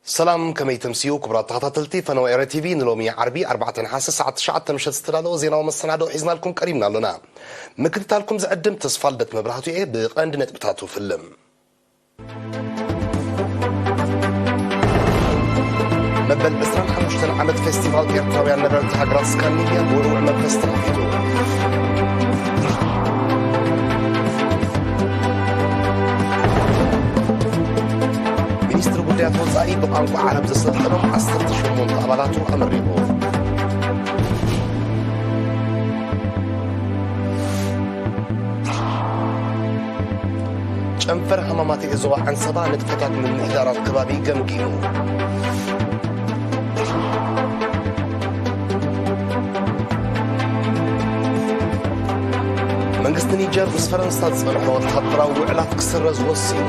ሰላም፣ ከመይ ተምስዩ ክቡራት ተኸታተልቲ ፈነወ ኤረ ቲቪ? ንሎሚ ዓርቢ ኣርባዕተ ነሓሰ ሰዓት ትሽዓተ ምሸት ዝተዳለወ ዜናዊ መሰናዶ ሒዝናልኩም ቀሪብና ኣሎና። ምክትታልኩም ዝዕድም ተስፋ ልደት መብራህቱ እየ። ብቐንዲ ነጥብታቱ ፍልም። መበል ዕስራን ሓሙሽተን ዓመት ፌስቲቫል ኤርትራውያን ነበርቲ ሃገራት ስካንዲኔቭያ ብውዕውዕ መንፈስ ተኸፊቱ። ሚኒስትሪ ጉዳያት ወጻኢ ብቋንቋ ዓረብ ዘሰልጠኖም ዓሰርተ ሸሞንተ ኣባላቱ ኣመሪቑ። ጨንፈር ሃማማት ኤዞዋ ዓንሰባ ንጥፈታት ምምሕዳራት ከባቢ ገምጊሙ። መንግስቲ ኒጀር ምስ ፈረንሳ ዝጸንሖ ወተሃደራዊ ውዕላት ክስረዝ ወሲኑ።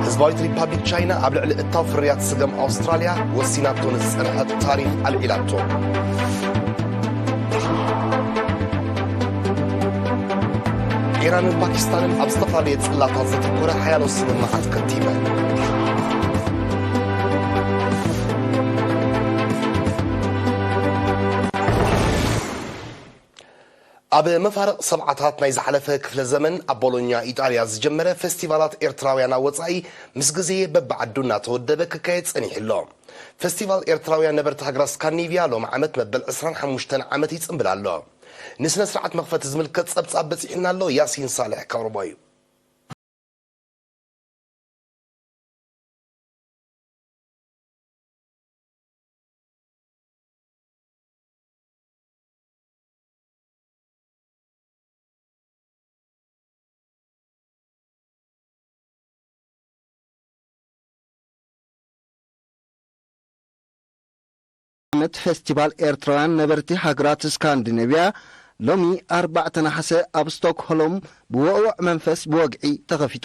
ህዝባዊት ሪፓብሊክ ቻይና ኣብ ልዕሊ እታው ፍርያት ስገም ኣውስትራልያ ወሲናቶ ንዝጸንሐት ታሪፍ ኣልዒላቶ። ኢራንን ፓኪስታንን ኣብ ዝተፈላለየ ጽላታት ዘተኮረ ሓያሎ ስምምዓት ከቲመን። ኣብ መፋርቕ ሰብዓታት ናይ ዝሓለፈ ክፍለ ዘመን ኣብ ቦሎኛ ኢጣልያ ዝጀመረ ፌስቲቫላት ኤርትራውያን ኣብ ወጻኢ ምስ ግዜ በብዓዱ እናተወደበ ክካየድ ጸኒሑ ኣሎ። ፌስቲቫል ኤርትራውያን ነበርቲ ሃገራት ስካንዲኔቭያ ሎም ዓመት መበል ዕስራን ሓሙሽተን ዓመት ይጽንብል ኣሎ። ንስነ ስርዓት መኽፈቲ ዝምልከት ጸብጻብ በጺሑና ኣሎ። ያሲን ሳልሕ ከቕርቦ እዩ። ዓመት ፌስቲቫል ኤርትራውያን ነበርቲ ሃገራት ስካንዲኔቭያ ሎሚ ኣርባዕተ ነሓሰ ኣብ ስቶክሆልም ብውዕውዕ መንፈስ ብወግዒ ተኸፊቱ።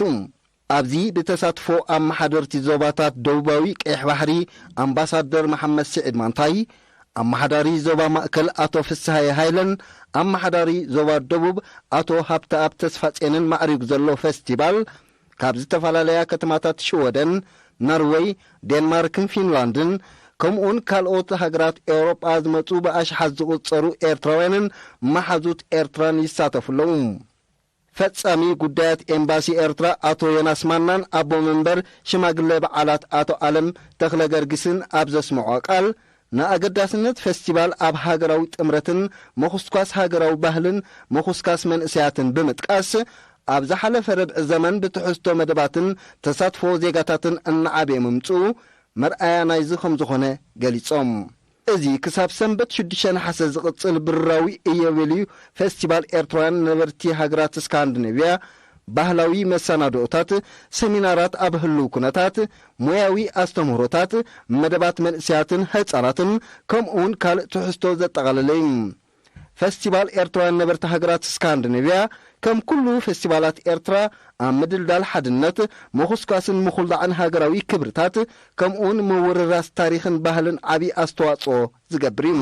ኣብዚ ብተሳትፎ ኣመሓደርቲ ዞባታት ደቡባዊ ቀይሕ ባሕሪ ኣምባሳደር መሓመድ ስዒድ ማንታይ፣ ኣመሓዳሪ ዞባ ማእከል ኣቶ ፍስሃየ ሃይለን ኣመሓዳሪ ዞባ ደቡብ ኣቶ ሃብተኣብ ተስፋጼንን ማዕሪጉ ዘሎ ፌስቲቫል ካብ ዝተፈላለያ ከተማታት ሽወደን፣ ኖርወይ፣ ዴንማርክን ፊንላንድን ከምኡውን ካልኦት ሃገራት ኤውሮጳ ዝመጹ ብኣሽሓት ዝቑጸሩ ኤርትራውያንን መሓዙት ኤርትራን ይሳተፉ ኣለዉ። ፈጻሚ ጉዳያት ኤምባሲ ኤርትራ ኣቶ ዮናስ ማናን ኣቦ መንበር ሽማግለ በዓላት ኣቶ ኣለም ተኽለ ገርጊስን ኣብ ዘስምዖ ቃል፣ ንኣገዳስነት ፌስቲቫል ኣብ ሃገራዊ ጥምረትን ምኹስኳስ ሃገራዊ ባህልን ምኹስካስ መንእሰያትን ብምጥቃስ፣ ኣብ ዝሓለፈ ርብዒ ዘመን ብትሕዝቶ መደባትን ተሳትፎ ዜጋታትን እናዓበየ ምምጽኡ መርኣያ ናይዚ ከም ዝኾነ ገሊጾም። እዚ ክሳብ ሰንበት ሽዱሽተ ነሓሰ ዝቕጽል ብርራዊ ኢዮቤልዩ ፌስቲቫል ኤርትራውያን ነበርቲ ሃገራት ስካንዲኔቭያ ባህላዊ መሰናድኦታት፣ ሰሚናራት ኣብ ህሉው ኩነታት፣ ሞያዊ ኣስተምህሮታት፣ መደባት መንእሰያትን ህጻናትን ከምኡውን ካልእ ትሕዝቶ ዘጠቓለለ እዩ። ፌስቲቫል ኤርትራውያን ነበርቲ ሃገራት ስካንዲኔቭያ ከም ኩሉ ፌስቲቫላት ኤርትራ ኣብ ምድልዳል ሓድነት፣ ምኹስኳስን ምኹልዳዕን ሃገራዊ ክብርታት ከምኡውን ምውርራስ ታሪኽን ባህልን ዓቢ ኣስተዋጽኦ ዝገብር እዩ።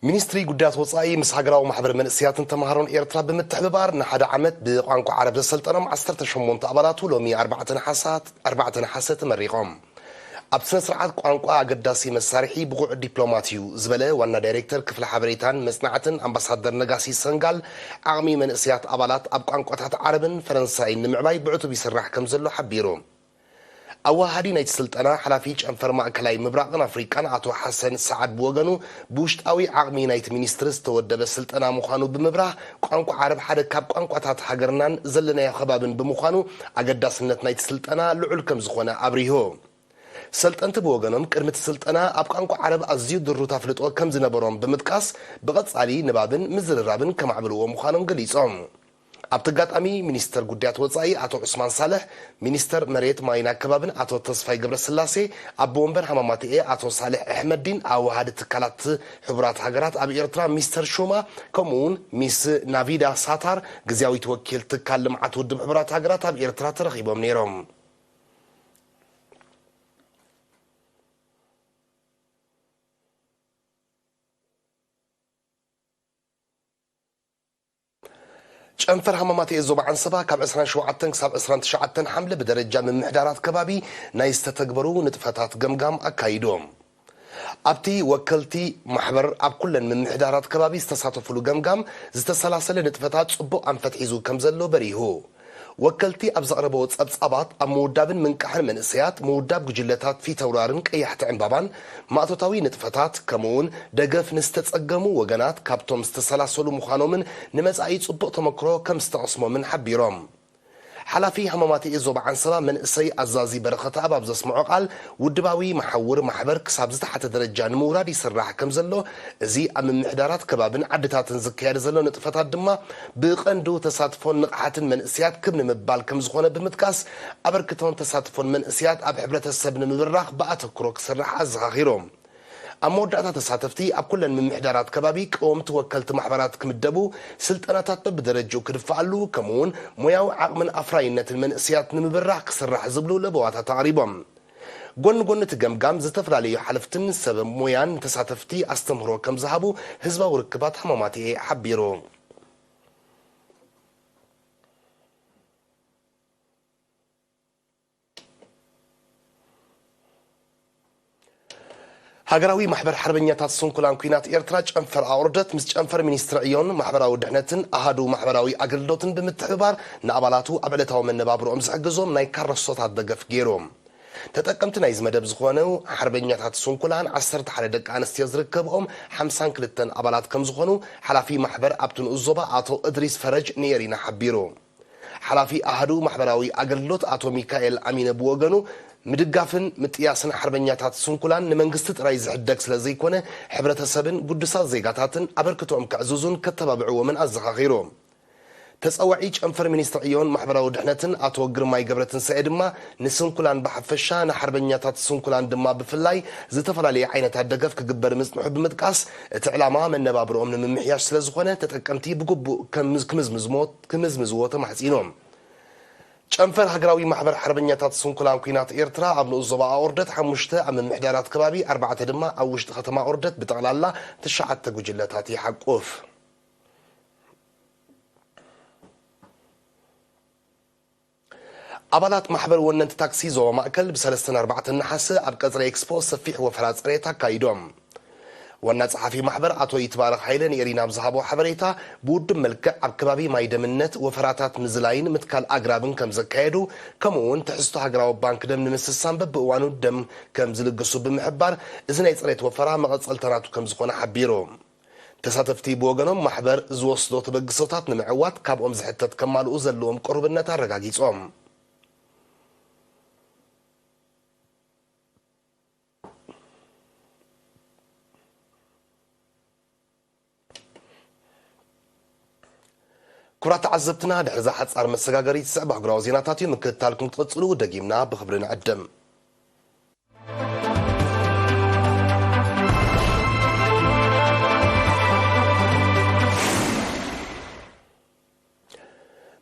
ሚኒስትሪ ጉዳያት ወጻኢ ምስ ሃገራዊ ማሕበር መንእሰያትን ተማሃሮን ኤርትራ ብምትሕብባር ንሓደ ዓመት ብቋንቋ ዓረብ ዘሰልጠኖም ዓሰርተ ሸሞንተ ኣባላቱ ሎሚ ኣርባዕተ ነሓሳት-፣ ኣርባዕተ ነሓሰ ተመሪቖም። ኣብ ስነ ስርዓት ቋንቋ ኣገዳሲ መሳርሒ ብቑዕ ዲፕሎማት እዩ ዝበለ ዋና ዳይሬክተር ክፍሊ ሓበሬታን መጽናዕትን ኣምባሳደር ነጋሲ ሰንጋል፣ ዓቕሚ መንእሰያት ኣባላት ኣብ ቋንቋታት ዓረብን ፈረንሳይን ንምዕባይ ብዕቱብ ይስራሕ ከም ዘሎ ሓቢሩ። ኣወሃሃዲ ናይቲ ስልጠና ሓላፊ ጨንፈር ማእከላይ ምብራቕን ኣፍሪቃን ኣቶ ሓሰን ሰዓድ ብወገኑ፣ ብውሽጣዊ ዓቕሚ ናይቲ ሚኒስትሪ ዝተወደበ ስልጠና ምዃኑ ብምብራህ፣ ቋንቋ ዓረብ ሓደ ካብ ቋንቋታት ሃገርናን ዘለናዮ ከባብን ብምዃኑ ኣገዳስነት ናይቲ ስልጠና ልዑል ከም ዝኾነ ኣብሪሁ። ሰልጠንቲ ብወገኖም ቅድሚ እቲ ስልጠና ኣብ ቋንቋ ዓረብ ኣዝዩ ድሩት ኣፍልጦ ከም ዝነበሮም ብምጥቃስ፣ ብቐጻሊ ንባብን ምዝርራብን ከማዕብልዎ ምዃኖም ገሊጾም። ኣብቲ ኣጋጣሚ ሚኒስተር ጉዳያት ወጻኢ ኣቶ ዑስማን ሳልሕ፣ ሚኒስተር መሬት ማይን ኣከባብን ኣቶ ተስፋይ ገብረስላሴ፣ ኣቦ ወንበር ሃማማትኤ ኣቶ ሳልሕ ኣሕመዲን ኣዋሃዲ ትካላት ሕቡራት ሃገራት ኣብ ኤርትራ ሚስተር ሹማ፣ ከምኡ እውን ሚስ ናቪዳ ሳታር፣ ግዝያዊት ወኪል ትካል ልምዓት ውድብ ሕቡራት ሃገራት ኣብ ኤርትራ ተረኺቦም ነይሮም። ጨንፈር ሃማማት ዞባ ዓንሰባ ካብ ዕስራን ሸውዓተን ክሳብ ዕስራን ትሽዓተን ሓምለ ብደረጃ ምምሕዳራት ከባቢ ናይ ዝተተግበሩ ንጥፈታት ገምጋም ኣካይዶም። ኣብቲ ወከልቲ ማሕበር ኣብ ኩለን ምምሕዳራት ከባቢ ዝተሳተፉሉ ገምጋም ዝተሰላሰለ ንጥፈታት ጽቡቕ ኣንፈት ሒዙ ከም ዘሎ በሪሁ። ወከልቲ ኣብ ዘቕረበዎ ጸብጻባት ኣብ ምውዳብን ምንቃሕን መንእሰያት፣ ምውዳብ ጉጅለታት ፊተውራርን ቀያሕቲ ዕምባባን፣ ማእቶታዊ ንጥፈታት፣ ከምኡውን ደገፍ ንዝተጸገሙ ወገናት ካብቶም ዝተሰላሰሉ ምዃኖምን ንመጻኢ ጽቡቕ ተመክሮ ከም ዝተቐስሞምን ሓቢሮም። ሓላፊ ሃማማት ዞባ ዓንሰባ መንእሰይ ኣዛዚ በረኸት ኣብ ዘስምዖ ቃል፣ ውድባዊ መሓውር ማሕበር ክሳብ ዝተሓተ ደረጃ ንምውራድ ይስራሕ ከም ዘሎ፣ እዚ ኣብ ምምሕዳራት ከባብን ዓድታትን ዝካየድ ዘሎ ንጥፈታት ድማ ብቐንዱ ተሳትፎን ንቕሓትን መንእሰያት ክብ ንምባል ከም ዝኾነ ብምጥቃስ፣ ኣበርክቶን ተሳትፎን መንእሰያት ኣብ ሕብረተሰብ ንምብራኽ ብኣተኩሮ ክስራሕ ኣዘኻኺሮም። ኣብ መወዳእታ ተሳተፍቲ ኣብ ኩለን ምምሕዳራት ከባቢ ቀወምቲ ወከልቲ ማሕበራት ክምደቡ፣ ስልጠናታት በብደረጅኡ ክድፋኣሉ፣ ከምኡውን ሞያዊ ዓቕምን ኣፍራይነትን መንእሰያት ንምብራኽ ክስራሕ ዝብሉ ለበዋታት ኣቕሪቦም። ጎኒ ጎኒ እቲ ገምጋም ዝተፈላለዩ ሓለፍትን ሰብ ሞያን ንተሳተፍቲ ኣስተምህሮ ከም ዝሃቡ ህዝባዊ ርክባት ሃማማትኤ ሓቢሩ። ሃገራዊ ማሕበር ሓርበኛታት ስንኩላን ኲናት ኤርትራ ጨንፈር ኣቑርደት ምስ ጨንፈር ሚኒስትሪ ዕዮን ማሕበራዊ ድሕነትን ኣሃዱ ማሕበራዊ ኣገልግሎትን ብምትሕብባር ንኣባላቱ ኣብ ዕለታዊ መነባብሮኦም ዝሕግዞም ናይ ካረስቶታት ደገፍ ገይሩ። ተጠቀምቲ ናይዚ መደብ ዝኾኑ ሓርበኛታት ስንኩላን ዓሰርተ ሓደ ደቂ ኣንስትዮ ዝርከብኦም ሓምሳን ክልተን ኣባላት ከም ዝኾኑ ሓላፊ ማሕበር ኣብቲ ንኡስ ዞባ ኣቶ እድሪስ ፈረጅ ንኤሪና ሓቢሩ። ሓላፊ ኣሃዱ ማሕበራዊ ኣገልግሎት ኣቶ ሚካኤል ኣሚነ ብወገኑ፣ ምድጋፍን ምጥያስን ሓርበኛታት ስንኩላን ንመንግስቲ ጥራይ ዝሕደግ ስለ ዘይኮነ፣ ሕብረተሰብን ግዱሳት ዜጋታትን ኣበርክቶኦም ከዕዝዙን ከተባብዕዎምን ኣዘኻኺሩ። ተጸዋዒ ጨንፈር ሚኒስትሪ ዕዮን ማሕበራዊ ድሕነትን ኣቶ ግርማይ ገብረትንሳኤ ድማ፣ ንስንኩላን ብሓፈሻ ንሓርበኛታት ስንኩላን ድማ ብፍላይ ዝተፈላለየ ዓይነታት ደገፍ ክግበር ምጽንሑ ብምጥቃስ፣ እቲ ዕላማ መነባብርኦም ንምምሕያሽ ስለ ዝኾነ፣ ተጠቀምቲ ብግቡእ ከም-፣ ክምዝምዝሞ-፣ ክምዝምዝዎ ተማሕጺኖም። ጨንፈር ሃገራዊ ማሕበር ሓርበኛታት ስንኩላን ኲናት ኤርትራ ኣብ ንኡስ ዞባ ኣቑርደት ሓሙሽተ፣ ኣብ ምምሕዳራት ከባቢ ኣርባዕተ ድማ ኣብ ውሽጢ ከተማ ኣቑርደት ብጠቕላላ ትሽዓተ ጉጅለታት ይሓቁፍ። ኣባላት ማሕበር ወነንቲ ታክሲ ዞባ ማእከል ብሰለስተን ኣርባዕተን ነሓሰ ኣብ ቀጽሪ ኤክስፖ ሰፊሕ ወፈራ ጽሬት ኣካይዶም። ዋና ጸሓፊ ማሕበር ኣቶ ይትባረኽ ሃይለ ንኤሪና ኣብ ዝሃቦ ሓበሬታ፣ ብውዱብ መልክዕ ኣብ ከባቢ ማይ ደምነት ወፈራታት ምዝላይን ምትካል ኣግራብን ከም ዘካየዱ፣ ከምኡ እውን ትሕዝቶ ሃገራዊ ባንክ ደም ንምስሳን በብእዋኑ ደም ከም ዝልግሱ ብምሕባር፣ እዚ ናይ ጽሬት ወፈራ መቐጸልታ ናቱ ከም ዝኾነ ሓቢሩ። ተሳተፍቲ ብወገኖም፣ ማሕበር ዝወስዶ ተበግሶታት ንምዕዋት ካብኦም ዝሕተት ከማልኡ ዘለዎም ቅሩብነት ኣረጋጊጾም። ክቡራት ተዓዘብትና፣ ድሕሪ እዛ ሓጻር መሰጋገሪት ዝስዕብ ኣህጉራዊ ዜናታት እዩ። ምክትታልኩም ክትቕጽሉ ደጊምና ብኽብሪ ንዕድም።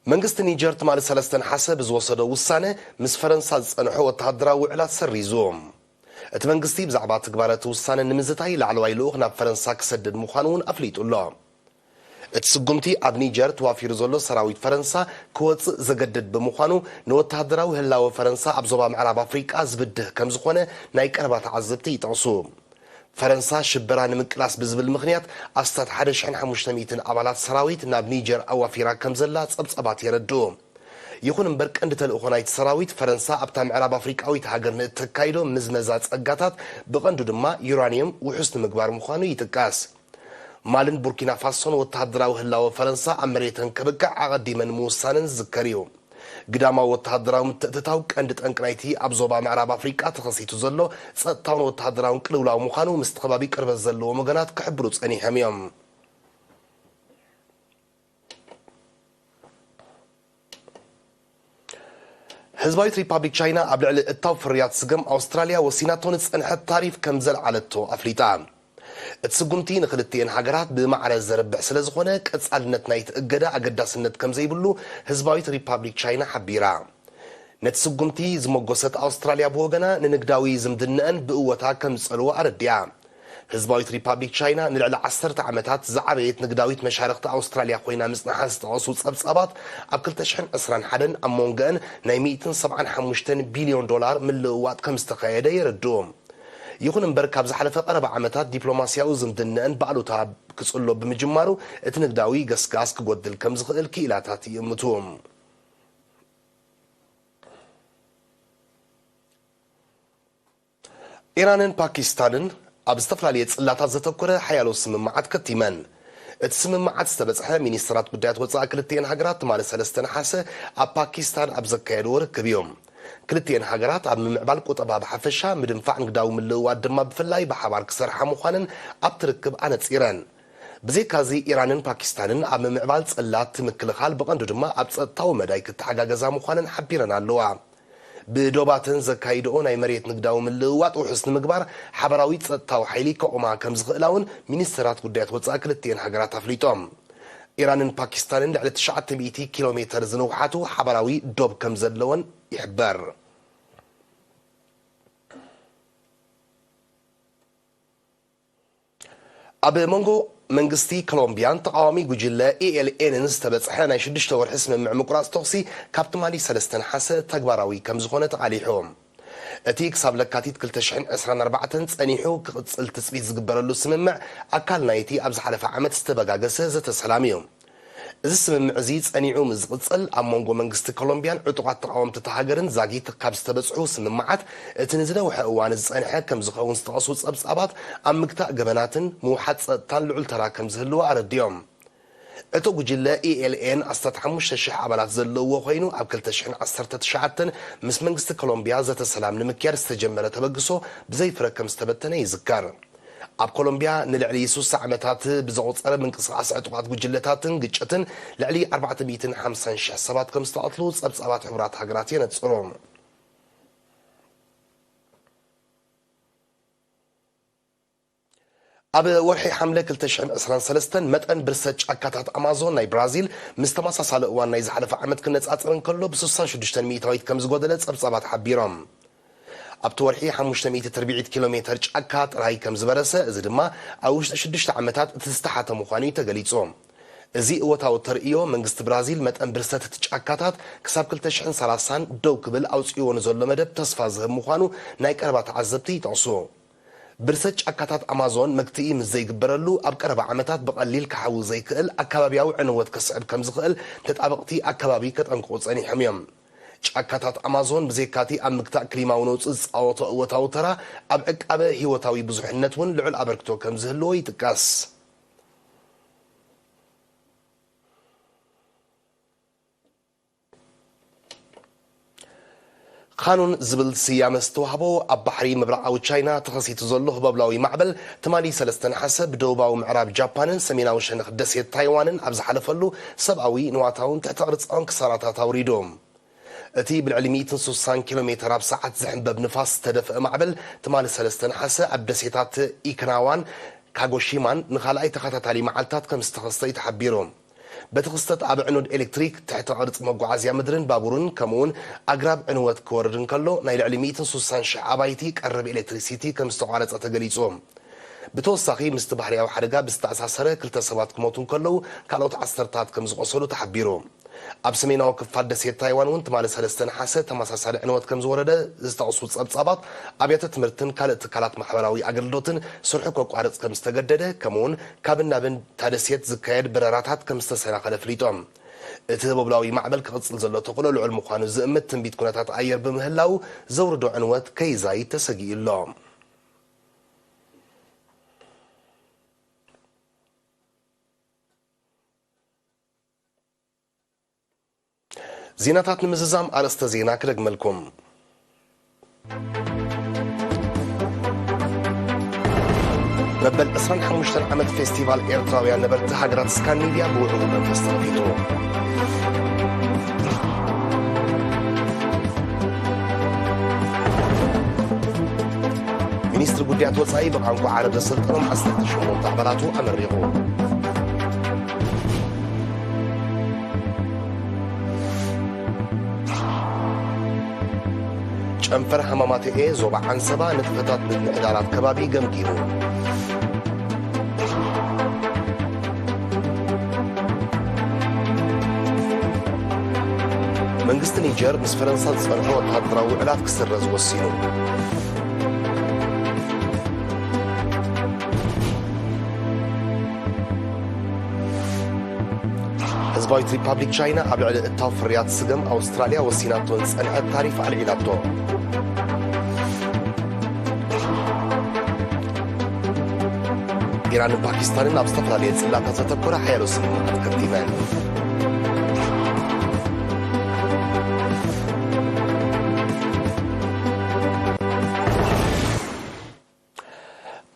መንግስቲ ኒጀር ትማሊ ሰለስተ ነሓሰ ብዝወሰዶ ውሳነ፣ ምስ ፈረንሳ ዝጸንሖ ወተሃደራዊ ውዕላት ሰሪዙ። እቲ መንግስቲ ብዛዕባ ትግባረ እቲ ውሳነ ንምዝታይ ላዕለዋይ ልኡኽ ናብ ፈረንሳ ክሰድድ ምዃኑ እውን ኣፍሊጡ ኣሎ። እቲ ስጉምቲ ኣብ ኒጀር ተዋፊሩ ዘሎ ሰራዊት ፈረንሳ ክወጽእ ዘገድድ ብምዃኑ፣ ንወተሃደራዊ ህላወ ፈረንሳ ኣብ ዞባ ምዕራብ ኣፍሪቃ ዝብድህ ከም ዝኾነ ናይ ቀረባ ተዓዘብቲ ይጠቕሱ። ፈረንሳ ሽበራ ንምቅላስ ብዝብል ምኽንያት ኣስታት ሓደ ሽሕን ሓሙሽተ ሚእትን ኣባላት ሰራዊት ናብ ኒጀር ኣዋፊራ ከም ዘላ ጸብጻባት የረድኡ። ይኹን እምበር፣ ቀንዲ ተልእኾ ናይቲ ሰራዊት፣ ፈረንሳ ኣብታ ምዕራብ ኣፍሪቃዊት ሃገር ንእተካይዶ ምዝመዛ ጸጋታት፣ ብቐንዱ ድማ ዩራንየም፣ ውሑስ ንምግባር ምዃኑ ይጥቀስ። ማልን ቡርኪና ፋሶን ወተሃደራዊ ህላወ ፈረንሳ ኣብ መሬተን ከብቅዕ ኣቐዲመን ምውሳነን ዝዝከር እዩ። ግዳማዊ ወተሃደራዊ ምትእትታው ቀንዲ ጠንቂ ናይቲ ኣብ ዞባ ምዕራብ ኣፍሪቃ ተኸሲቱ ዘሎ ጸጥታውን ወተሃደራውን ቅልውላው ምዃኑ ምስቲ ከባቢ ቅርበት ዘለዎም ወገናት ክሕብሩ ጸኒሖም እዮም። ህዝባዊት ሪፓብሊክ ቻይና ኣብ ልዕሊ እታው ፍርያት ስገም ኣውስትራልያ ወሲናቶ ንጸንሐት ታሪፍ ከም ዘልዓለቶ ኣፍሊጣ። እቲ ስጉምቲ ንክልቲኤን ሃገራት ብማዕረ ዘርብሕ ስለ ዝኾነ፣ ቀጻልነት ናይቲ እገዳ ኣገዳስነት ከም ዘይብሉ ህዝባዊት ሪፓብሊክ ቻይና ሓቢራ። ነቲ ስጉምቲ ዝመጎሰት ኣውስትራልያ ብወገና፣ ንንግዳዊ ዝምድነአን ብእወታ ከም ዝጸልዎ ኣረዲኣ። ህዝባዊት ሪፓብሊክ ቻይና ንልዕሊ ዓሰርተ ዓመታት ዝዓበየት ንግዳዊት መሻርኽቲ ኣውስትራልያ ኮይና ምጽንሓ ዝጠቐሱ ጸብጻባት፣ ኣብ ክልተ ሽሕን ዕስራን ሓደን ኣብ መንጎአን ናይ ሚእትን ሰብዓን ሓሙሽተን ቢልዮን ዶላር ምልውዋጥ ከም ዝተኻየደ የረድኡ። ይኹን እምበር፣ ካብ ዝሓለፈ ቀረባ ዓመታት ዲፕሎማስያዊ ዝምድነአን ብኣሉታ ክጽሎ ብምጅማሩ፣ እቲ ንግዳዊ ገስጋስ ክጎድል ከም ዝኽእል ክኢላታት ይእምቱ። ኢራንን ፓኪስታንን ኣብ ዝተፈላለየ ጽላታት ዘተኮረ ሓያሎ ስምምዓት ከቲመን። እቲ ስምምዓት ዝተበጽሐ ሚኒስትራት ጉዳያት ወጻኢ ክልቲኤን ሃገራት ትማሊ ሰለስተ ነሓሰ ኣብ ፓኪስታን ኣብ ዘካየድዎ ርክብ እዩ። ክልቲኤን ሃገራት ኣብ ምምዕባል ቁጠባ ብሓፈሻ፣ ምድንፋዕ ንግዳዊ ምልውዋጥ ድማ ብፍላይ ብሓባር ክሰርሓ ምዃነን ኣብቲ ርክብ ኣነጺረን። ብዘይካዚ፣ ኢራንን ፓኪስታንን ኣብ ምምዕባል ጽላት ምክልኻል፣ ብቐንዱ ድማ ኣብ ጸጥታዊ መዳይ ክተሓጋገዛ ምዃነን ሓቢረን ኣለዋ። ብዶባተን ዘካይድኦ ናይ መሬት ንግዳዊ ምልውዋጥ ውሑስ ንምግባር፣ ሓባራዊ ጸጥታዊ ሓይሊ ከቑማ ከም ዝኽእላ እውን ሚኒስትራት ጉዳያት ወጻኢ ክልቲኤን ሃገራት ኣፍሊጦም። ኢራንን ፓኪስታንን ልዕሊ ትሽዓተ ሚእቲ ኪሎ ሜተር ዝንውሓቱ ሓባራዊ ዶብ ከም ዘለወን ይሕበር። ኣብ መንጎ መንግስቲ ኮሎምቢያን ተቓዋሚ ጉጅለ ኤ ኤል ኤንን ዝተበጽሐ ናይ ሽዱሽተ ወርሒ ስምምዕ ምቁራጽ ተኹሲ፣ ካብ ትማሊ ሰለስተ ነሓሰ ተግባራዊ ከም ዝኾነ ተቓሊሑ። እቲ ክሳብ ለካቲት ክልተ ሽሕን ዕስራን ኣርባዕተን ጸኒሑ ክቕጽል ትጽቢት ዝግበረሉ ስምምዕ፣ ኣካል ናይቲ ኣብ ዝሓለፈ ዓመት ዝተበጋገሰ ዘተ ሰላም እዩ። እዚ ስምምዕ እዚ ጸኒዑ ምስ ዝቕጽል፣ ኣብ መንጎ መንግስቲ ኮሎምቢያን ዕጡቓት ተቓወምቲ እታ ሃገርን ዛጊት ካብ ዝተበጽሑ ስምምዓት እቲ ንዝነውሐ እዋን ዝጸንሐ ከም ዝኸውን ዝጠቐሱ ጸብጻባት፣ ኣብ ምግታእ ገበናትን ምውሓድ ጸጥታን ልዑል ተራ ከም ዝህልዎ ኣረዲኦም። እቲ ጉጅለ ኢ ኤል ኤን ኣስታት ሓሙሽተ ሽሕ ኣባላት ዘለውዎ ኮይኑ፣ ኣብ ክልተ ሽሕን ዓሰርተ ትሽዓተን ምስ መንግስቲ ኮሎምቢያ ዘተ ሰላም ንምክያድ ዝተጀመረ ተበግሶ ብዘይፍረ ከም ዝተበተነ ይዝከር። ኣብ ኮሎምቢያ ንልዕሊ ሱሳ ዓመታት ብዘቑጸረ ምንቅስቓስ ዕጡቓት ጉጅለታትን ግጭትን ልዕሊ ኣርባዕተ ሚእትን ሓምሳን ሽሕ ሰባት ከም ዝተቐትሉ ጸብጻባት ሕቡራት ሃገራት የነጽሩ። ኣብ ወርሒ ሓምለ ክልተ ሽሕን ዕስራን ሰለስተን መጠን ብርሰት ጫካታት ኣማዞን ናይ ብራዚል ምስ ተመሳሳሊ እዋን ናይ ዝሓለፈ ዓመት ክነጻጸር እንከሎ፣ ብ ስሳን ሽዱሽተን ሚእታዊት ከም ዝጎደለ ጸብጻባት ሓቢሮም። ኣብቲ ወርሒ ሓሙሽተ ሚእቲ ትርብዒት ኪሎ ሜተር ጫካ ጥራይ ከም ዝበረሰ፣ እዚ ድማ ኣብ ውሽጢ ሽዱሽተ ዓመታት እቲ ዝተሓተ ምዃኑ እዩ ተገሊጹ። እዚ እወታዊ ተርእዮ መንግስቲ ብራዚል መጠን ብርሰት እቲ ጫካታት ክሳብ ክልተ ሽሕን ሰላሳን ደው ክብል ኣውጺእዎ ንዘሎ መደብ ተስፋ ዝህብ ምዃኑ ናይ ቀረባ ተዓዘብቲ ይጠቕሱ። ብርሰት ጫካታት ኣማዞን መግትኢ ምስ ዘይግበረሉ፣ ኣብ ቀረባ ዓመታት ብቐሊል ክሓዊ ዘይክእል ኣከባብያዊ ዕንወት ከስዕብ ከም ዝኽእል ተጣበቕቲ ኣከባቢ ከጠንቅቑ ጸኒሖም እዮም። ጫካታት ኣማዞን ብዘይካቲ ኣብ ምግታእ ክሊማዊ ነውጺ ዝጻወቶ እወታዊ ተራ፣ ኣብ ዕቃበ ህይወታዊ ብዙሕነት እውን ልዑል ኣበርክቶ ከም ዝህልዎ ይጥቀስ። ኻኑን ዝብል ስያመ ዝተዋህቦ ኣብ ባሕሪ ምብራቓዊ ቻይና ተኸሲቱ ዘሎ ህቦብላዊ ማዕበል፣ ትማሊ ሰለስተ ነሓሰ ብደቡባዊ ምዕራብ ጃፓንን ሰሜናዊ ሸነኽ ደሴት ታይዋንን ኣብ ዝሓለፈሉ፣ ሰብኣዊ፣ ንዋታውን ትሕተ ቅርጻውን ክሳራታት ኣውሪዱ። እቲ ብልዕሊ ሚእትን ሱሳን ኪሎ ሜተር ኣብ ሰዓት ዝሕንበብ ንፋስ ዝተደፍአ ማዕበል፣ ትማሊ ሰለስተ ነሓሰ ኣብ ደሴታት ኢክናዋን ካጎሺማን ንኻልኣይ ተኸታታሊ መዓልታት ከም ዝተኸስተ እዩ ተሓቢሩ። በቲ ክስተት ኣብ ዕኑድ ኤሌክትሪክ፣ ትሕተ ቅርጺ መጓዓዝያ ምድርን ባቡርን፣ ከምኡውን ኣግራብ ዕንወት ክወርድ እንከሎ፣ ናይ ልዕሊ ሚእትን ሱሳን ሽሕ ኣባይቲ ቀረብ ኤሌክትሪሲቲ ከም ዝተቋረጸ ተገሊጹ። ብተወሳኺ፣ ምስቲ ባህርያዊ ሓደጋ ብዝተኣሳሰረ ክልተ ሰባት ክሞቱ እንከለዉ፣ ካልኦት ዓሰርታት ከም ዝቖሰሉ ተሓቢሩ። ኣብ ሰሜናዊ ክፋል ደሴት ታይዋን እውን ትማሊ ሰለስተ ነሓሰ ተመሳሳሊ ዕንወት ከም ዝወረደ ዝጠቕሱ ጸብጻባት፣ ኣብያተ ትምህርትን ካልእ ትካላት ማሕበራዊ ኣገልግሎትን ስርሑ ከቋርጽ ከም ዝተገደደ፣ ከምኡውን ካብን ናብን እታ ደሴት ዝካየድ በረራታት ከም ዝተሰናኸለ ኣፍሊጦም። እቲ ህቦብላዊ ማዕበል ክቕጽል ዘሎ ተኽእሎ ልዑል ምዃኑ ዝእምት ትንቢት ኩነታት ኣየር ብምህላው፣ ዘውርዶ ዕንወት ከይዛይድ ተሰጊኡ ኣሎ። ዜናታት ንምዝዛም ኣርእስተ ዜና ክደግመልኩም። መበል ዕስራን ሓሙሽተን ዓመት ፌስቲቫል ኤርትራውያን ነበርቲ ሃገራት ስካንዲኔቭያ ብውዕዉዕ መንፈስ ተኸፊቱ። ሚኒስትሪ ጉዳያት ወጻኢ ብቋንቋ ዓረብ ዘሰልጠኖም ዓሰርተ ሸሞንተ ኣባላቱ ኣመሪቑ። ጨንፈር ሃማማተኤ ዞባ ዓንሰባ ንጥፈታት ምምሕዳር ኣብ ከባቢ ገምጊሙ። መንግስቲ ኒጀር ምስ ፈረንሳ ዝጸንሖ ወተሃደራዊ ውዕላት ክስረዝ ወሲኑ። ህዝባዊት ሪፓብሊክ ቻይና ኣብ ልዕሊ እታው ፍርያት ስገም ኣውስትራልያ ወሲናቶ ዝጸንሐት ታሪፍ ኣልዒላቶ። ኢራንን ፓኪስታንን ኣብ ዝተፈላለየ ጽላታት ዘተኮረ ሓያሎ ስምምዓት ከቲበን።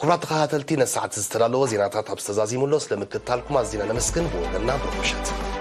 ክቡራት ተኸታተልቲ፣ ነሳዕቲ ዝተዳለወ ዜናታት ኣብ ዝተዛዚሙሎ ስለ ምክትታልኩም ኣዚና ነመስግን። ብወገንና ብሩኽ ምሸት።